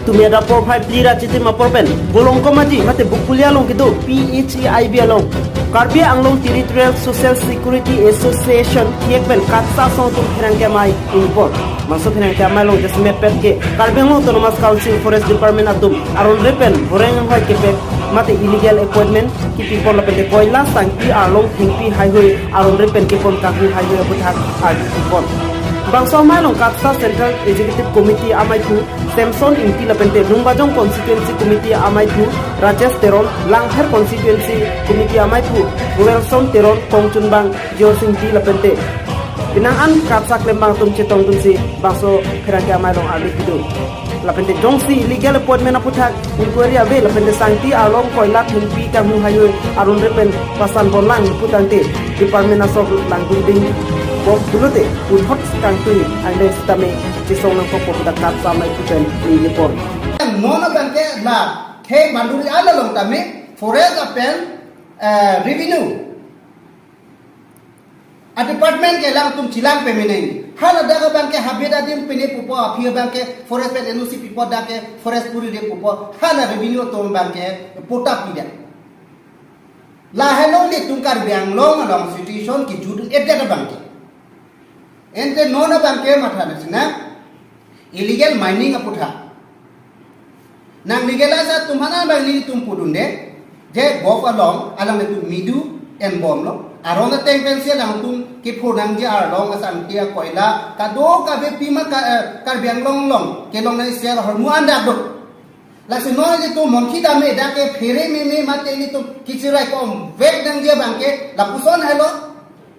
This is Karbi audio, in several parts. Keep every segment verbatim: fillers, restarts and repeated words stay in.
Tumia da porphai phli ra chitim apor pen Bolongkom Aji mate Bokolia along kedo P H E I B along Karbi Anglong Territorial Social Security Association thek pen KATSSA asong atum pherangke amei ingpon. Bangso pherangke amei along jasemet pet ke Karbi Anglong Autonomous Council Forest Department atum aron re pen boreng anghoi kepek mate illegal appointment kipi apor lapen te koila sangti arlong thengpi haihui aron re pen kepon kanghu haihui aputhak ardi pon. Bangso amei along KATSSA Central Executive Committee ameiphu Samson Ingti lapen te Lumbajong Constituency Committee ameiphu Rajesh Teron, Langpher Constituency Committee ameiphu Welson Teron, Kongchunbang Jiosing Ingti lapen te penang an KATSSA klembang atum chetong atumsi bangso pherangke amei along ardi pidun. Lapen te jongsi illegal appointment aputhak inquiry ave lapen te sangti arlong koila thengpi kanghu haihui aron re pen pasan bonlang pu tangte department asong langdun ding bok pulote puthot kangtui angdeng sitame chesong nangkok pu dak KATSSA ameiphu pen ningje pon. Non abang ke la the Banduri alalong tame forest lapen, eh, revenue a department ke alangtum chelang peme nangji. Hala dak abang ke habit adim pine pupo, aphi abang ke forest pen N O C pipo, dak ke forest puri de pupo, hala revenue atum abang ke patta pida. Lahelo ilitum Karbi Anglong along situation kejut un-e dak abang ke. Ante non abang ke matha na sina illegal mining aputhak. Nang legalize atum aphan abang nelitum pudunde, je govt along alanglitum midu enbomlo. Aron ateng pensi alangtum kephur nangji arlong asangti akoila kadokave pima ka, eh, Karbi Anglong along kelong nangji sel ahormu an dak do. Lasi non ilitum monthi dame dak ke phere meme mate ilitum kechiraikom vek nangji abang ke lapuson helo.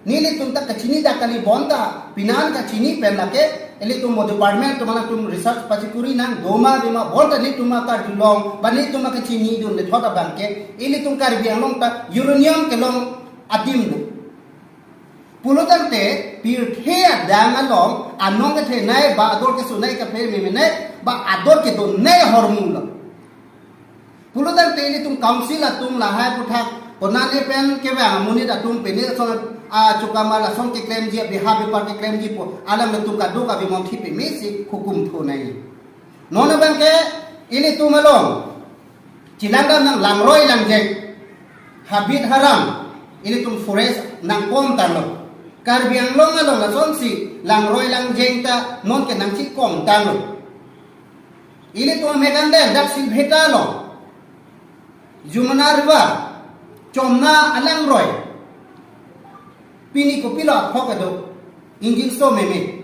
Nelitum ta kachini dak kali bonta, pinan kachini pen lake ilitum mo department atum alangtum research pachikuri nang doma dima bonta nelitum akarjulong, ba nelitum akachini dun le thot abang ke, ilitum Karbi Anglong ta uranium kelong adim do. Pulo tangte pirthe adang along anong kethenei ba ador kesunei kaphe memenei ba ador kedonei ahormu lo. Pulo tangte ilitum council atum lahai aputhak konane pen kevang amonit atum pine ason, ah, chukamar ason keklemji, beha bepar keklemji pu alanglitum kadokave monthi pemesi hukum thunei. Non abang ke ilitum along chelang dam nang langroi langjeng, habit haram, ilitum forest nangkom tanglo. Karbi Anglong along lasonsi langroi langjeng ta non ke nangchikom tanglo. Ilitum amek angdeng dak Silveta along, Jumuna River, Chomna alangroi, pini kopilo aphok kedo, ingjinso meme.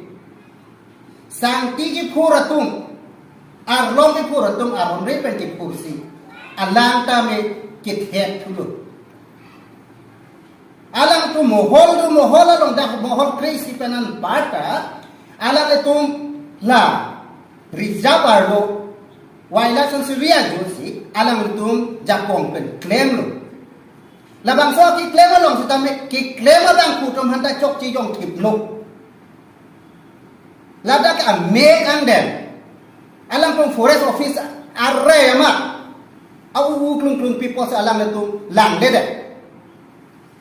Sangti kephur atum, arlong kephur atum aron re pen kephursi alang tame kethek thulo. Alangtum mohol do, mohol along dak mohol kre-isi pen anparta alanglitum la reserve arlo, wildlife sanctuary ajoksi alanglitum jakong pen klemlo. Labangso keklem along sitame keklem abangphu atum aphanta chokche jongthiplo. Ladak amek angdeng alangtum forest office arre amat au klung klung people si alanglitum langledet.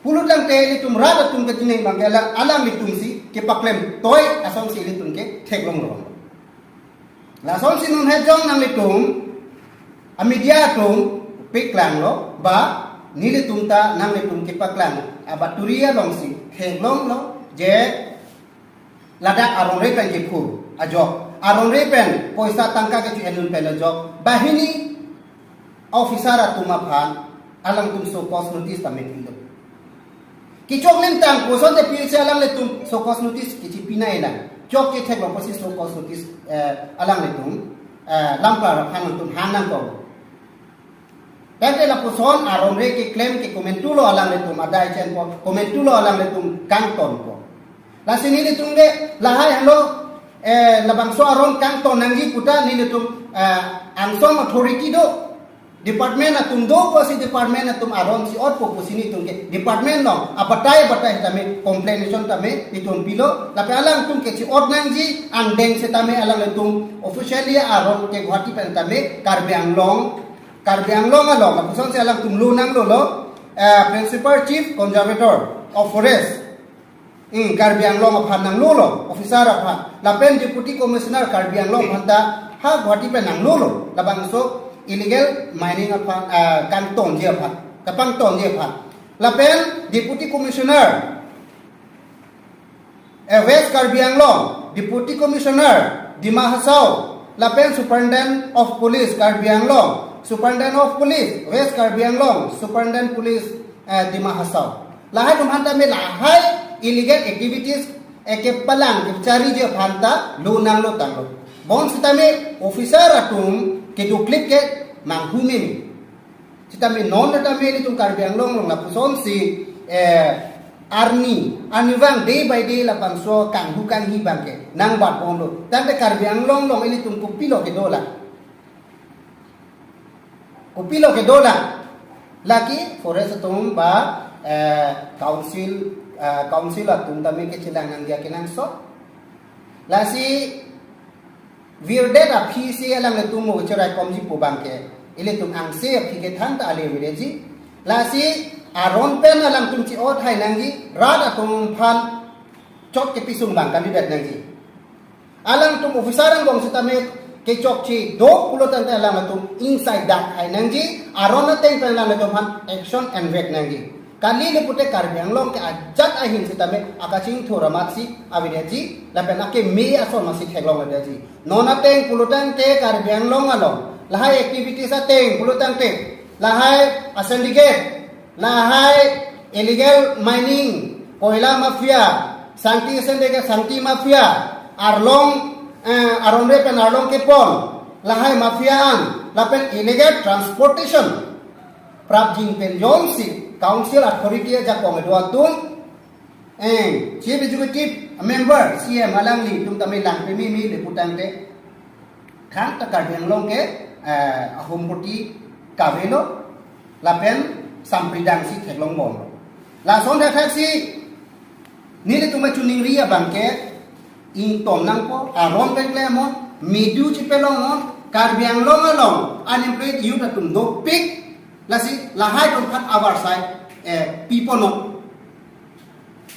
Pulo tangte ilitum rat atum kachinine abang ke alang, alanglitumsi kepaklem toi asonsi ilitum ke theklonglo. Lasonsi non hejong nanglitum a media atum paklanglo ba nelitum ta nanglitum kepaklang abaturi alongsi theklonglo je ladak aron re pen kephur ajok, aron re pen poisa tangka kecho-en un pen ajok, banghini officer atum aphan alangtum show cause notice tame pilo. Kechok limtang kosonte pilse alanglitum show cause notice kechipinei lang. Chokche theklong pusi show cause notice, eh, alanglitum, eh, Lampra aphan alangtum hang nangkok. Tangte lapuson aron re keklem ke komantulo alanglitum adai chenpo, komantulo alanglitum kangtonpo. Lasi nelitum de lahai halo, eh, labangso aron kangton nangji pu ta nelitum, eh, angsong authority do, department atum do pusi department atum aron si-otpo pusi nelitum ke department along abatai abatai tame complaination tame nelitum pilo, lapen alangtum kechi-ot nangji angdeng setame alanglitum officially aron ke Guwahati pen tame Karbi Anglong, Karbi Anglong along lapusonsi alangtum lo nanglolo, eh, Principal Chief Conservator of Forest, hmm, Karbi Anglong aphan nanglolo, officer aphan, lapen Deputy Commissioner Karbi Anglong aphanta ha Guwahati pen nanglolo, labangso illegal mining aphan, ah, kangtonji aphan, kapangtonji aphan. Lapen Deputy Commissioner, eh, West Karbi Anglong, Deputy Commissioner, Dima Hasao, lapen Superintendent of Police, Karbi Anglong, Superintendent of Police, West Karbi Anglong, Superintendent Police, eh, Dima Hasao. Lahai atum aphan tame lahai illegal activities, eh, kepalang kechariji aphan ta lo nanglo tanglo. Bonsitame officer atum kedoklip ke manghu meme. Sitame non tame ilitum Karbi Anglong along lapusonsi, eh, arni, arni vang day by day labangso kanghu kanghi abangke nangbatbomlo. Tangte Karbi Anglong along ilitum kopilo kedolang? Kopilo kedolang? Lake forest atum ba, eh, council, eh, council atum tame kechelang nangji akenangsot. Lasi virdet aphi si alanglitum mo cheraikomji pu abangke, ilitum angse aphi kethan ta ale virdeji. Lasi aron pen alangtum chi-ot hai nangji, rat atum aphan chot kepisung abang kalidet nangji. Alangtum officer angbong sitame kechokche do pulo tangte alangtum ingsai dak hai nangji, aron ateng pen alangtum aphan action envek nangji. Kali le pute Karbi Anglong ke ajat ahin sitame akachingthur amatsi avedetji, lapen akeme ason amatsi theklongledetji. Non ateng pulo tangte Karbi Anglong along lahai activities ateng pulo tangte, lahai a-syndicate, lahai illegal mining, koila mafia, sangti syndicate, sangti mafia, arlong, eh, aron re pen arlong kepon, lahai mafia an, lapen illegal transportation prapjin pen jongsi council authority ajakong kedo atum, eh, chief executive member, C M alanglitum tame lang pememe le putangte, khang ta Karbi Anglong ke, eh, ahumpoti kavelo, lapen sampridang si theklongbomlo. Lason thakthak si nelitum kachiningri abangke ington nangpo, aron pen klemnon, medu chipelongnon, Karbi Anglong along unemployed youth atum dopik, lasi lahai atum aphan avarsai, eh, piponnon.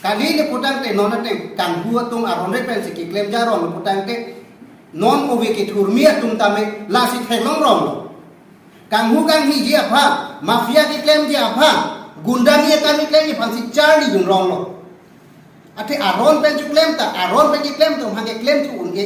Kali le putangte non ateng kanghu atum aron re pensi keklem jaron putangte non ove kethurmi atum tame lasi theklongronglo. Kanghu kanghiji aphan, mafia keklemji aphan, gundani atum keklemji aphan si charlidunronglo. Athe aron pen chuklem ta, aron pen keklem atum aphan keklem thu un-e.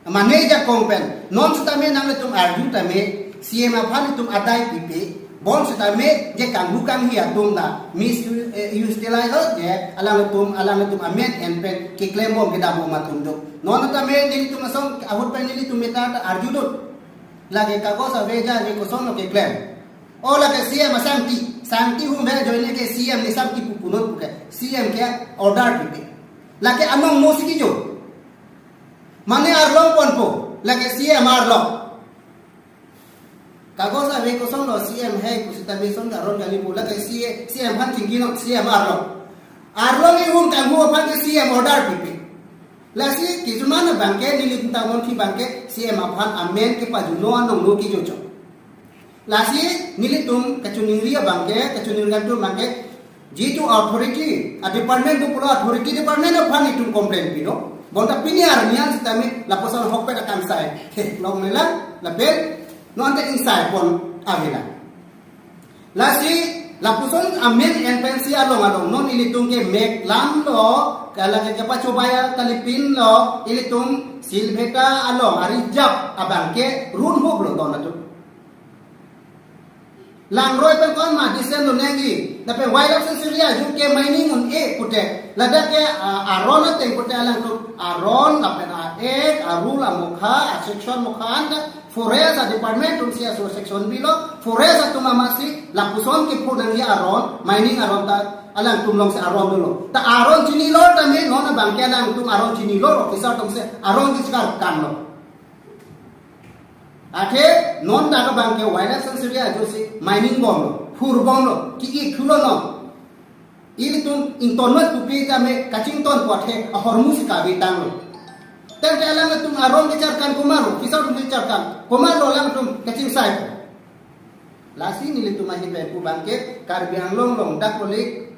Mane jakong pen, non sitame nanglitum arju tame, C M aphan itum adai pipe, bonsitame je kanghu kanghi atum ta, mis-, eh, utilize lo je, alanglitum, alanglitum amen en pen, keklembom kedambom atum do. Non tame nelitum asong, ahut pen nelitum meta ta arjudun. Lake kagos aveja je kosonlo keklem. O lake C M asangti, sangti hum he joine ke C M ne sangti pupunot puke, C M ke order pipe. Lake anong mo si kejo. Mane arlong ponpo, lake C M arlong. Kagos ave kosonlo C M he, pu sitame son aron kalipo, lake C M, C M aphan chingkinot, C M arlong. Arlong ihum kanghu aphan ke C M order pipe. Lasi kisuman abangke, nelitum ta monthi abangke, C M aphan amen kepajuno anong no kejocho. Lasi nelitum kachiningri abangke, kachiningri atum abangke, jitu authority, a department do pulo authority department aphan itum complain pilo. Bonta pini arni an sitame lapuson ahokpet akangsai theklongle lang, lapen non ta ingsai pon avela. Lasi lapuson amen en pensi along along non ilitum ke mek lam lo, kala ke kepachobaya kalipin lo, ilitum Silveta along arijap abangke run hop lo don atum. Langroi pen kon ma disen lo nangji. Lapen wildlife sanctuary ajo ke mining un-e pute. Ladak ke, ah, aron ateng pute alangtum. Aron lapen a-act, a-rule, amokha, a-section mokha anta forest a-department atum si aso section bilo. Forest atum amatsi lapuson kepho nangji aron, mining aron ta alangtum alongsi aron dolo. Ta aron chinilo tame non abangke alangtum aron chinilo officer atum si aron diskar kanlo. Athe non ta abangke wildlife sanctuary ajo si mining bomlo, phur bomlo, ki-ik thulo non. Ilitum ingtonmat pupi tame kachington po athe ahormu si kave tanglo. Tangte alangtum aron kecharkan komatlo, kisar atum kecharkan komatlo, alangtum kachingsai po. Lasi nelitum ahin pen pu abangke Karbi Anglong along dak kolik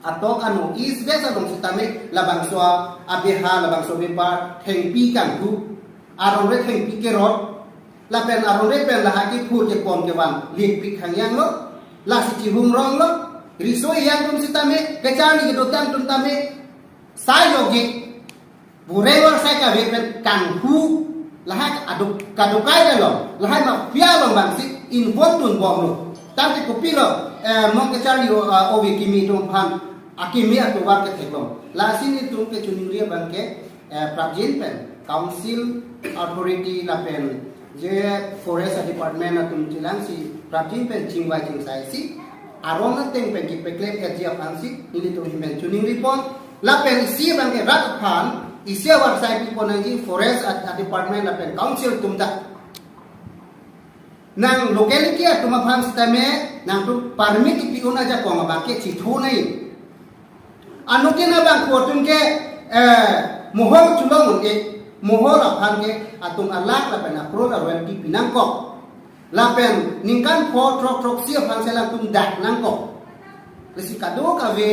atok ano East West along sitame labangso abeha, labangso bepar thengpi kanghu. Arong re thengpi kerot, lapen arong re pen lahai kephur kepon kevang lipik hangyang lo, lasi chihum rong lo, riso iyang atum sitame, kacharli kedotang atum tame, sai yogik, burewar sai kave pen kanghu, lahai aduk, kadukai along, lahai mafia along bangsi, involve dun bom lo. Tangte kopilo, eh, mo kacharli o, ah, ove kimi atum aphan, akimi atovar ketheklong. Lasi nelitum kechiningri abang ke, eh, prapjin pen council authority lapen je forest department atum chelangsi prapjin pen chingvai chingsai si aron ateng pen kepaklem etji aphansi nelitum ahin pen chiningripon lapen isi abang ke rat aphan isi avarsai pipon nangji forest ad-, ad department lapen council atum ta. Nang locality atum aphan sitame nangtum permit pi-un ajakong abang ke chithu nai. Anuttin abangphu atum ke, eh, mohol chelong un-e, mohol aphan ke atum alakh lapen a-crore a-royalty pi nangkok. Lapen ningkan pho throk throksi aphan si alangtum dak nangkok. Lasi kadokave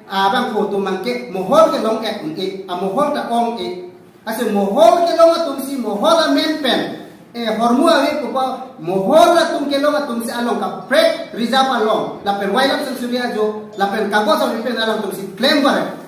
abangphu atum abang ke mohol kelong-et un-e, amohol ta ong-e. Lasi mohol kelong atum si mohol amen pen, eh, hormu ave pupa mohol atum kelong atum si along kaprek reserve along, lapen wildlife sanctuary ajo, lapen kagos avi pen alangtum si klem bare.